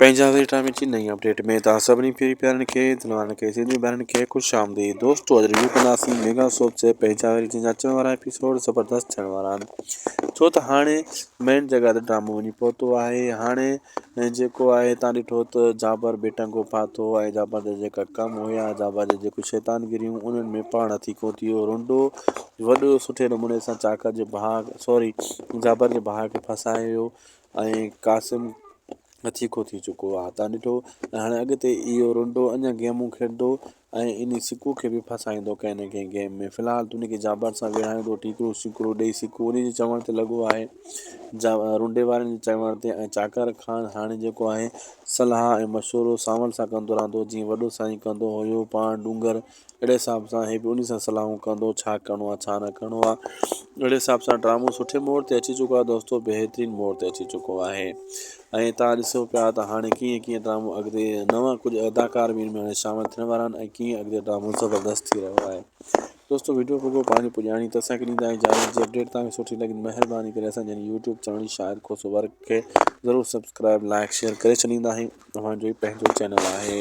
پنهنجا وري ڊرامي جي نئين اپڊيٽ ۾ توهان سڀني پيري پيارن کي دل وارن کي سنڌي ڀائرن کي خوش آمديد دوستو اڄ ريويو ڪنداسين ميگا سوپ جي پنهنجا وري جنهن جا اچڻ وارا ايپيسوڊ زبردست ٿيڻ وارا آهن ڇو ته هاڻي مين جڳهه تي ڊرامو وڃي پهتو آهي هاڻي جيڪو آهي تان ڏٺو ته جابر بي ٽنگو ڦاٿو ۽ جابر جا جيڪا ڪم هيا جابر جا جيڪو شيطان گريون انهن ۾ پاڻ ٿي ڪو ٿي ويو رنڊو وڏو سٺي نموني سان چاڪر جي ڀاء سوري جابر جي ڀاء کي ڦاسايو ويو ۽ قاسم اچيڪو ٿي چڪو آ تان ڏٺو ۽ هاڻي اڳتي اهو رنڊو اڃا گيمون کيڏندو ۽ انهي سڪو کي به ڦاسائيندو ڪنهن نه ڪنهن گيم ۾ في الحال ته ان کي جابر سان ويڙهائيندو ٽيڪڙو سڪڙو ڏئي سڪو انهي جي چوڻ تي لڳو آهي جا رنڊي وارن جي چوڻ تي ۽ چاڪر خان هاڻي جيڪو آهي صلاح ۽ مشورو سانول سان ڪندو رهندو جيئن وڏو سائين ڪندو هيو پاڻ ڏونگر اهڙي حساب سان هي به انهي سان صلاحون ڪندو ڇا ڪرڻو آهي ڇا نه ڪرڻو آهي اهڙي حساب سان ڊرامو سٺي موڙ تي اچي چڪو آهي دوستو بهترين موڙ تي اچي چڪو آهي ۽ تان ڏسو پيا ته هاڻي ڪيئن ڪيئن ڊرامو اڳتي نوان ڪجهه اداڪار به ان ۾ هاڻي شامل ٿيڻ وارا آهن ۽ ڪيئن اڳتي ڊرامو زبردست ٿي رهيو آهي دوستو ويڊيو پڳو پنهنجي پڄاڻي ته اسان کي ڏيندا اجازت جي اپڊيٽ تان سٺي لڳي مهرباني ڪري اسان جي YouTube channel Shahid Khoso work کي ضرور سبسڪرائب لائڪ شيئر ڪري ڇڏيندا آهيون اوهان جو ئي پنهنجو چينل آهي.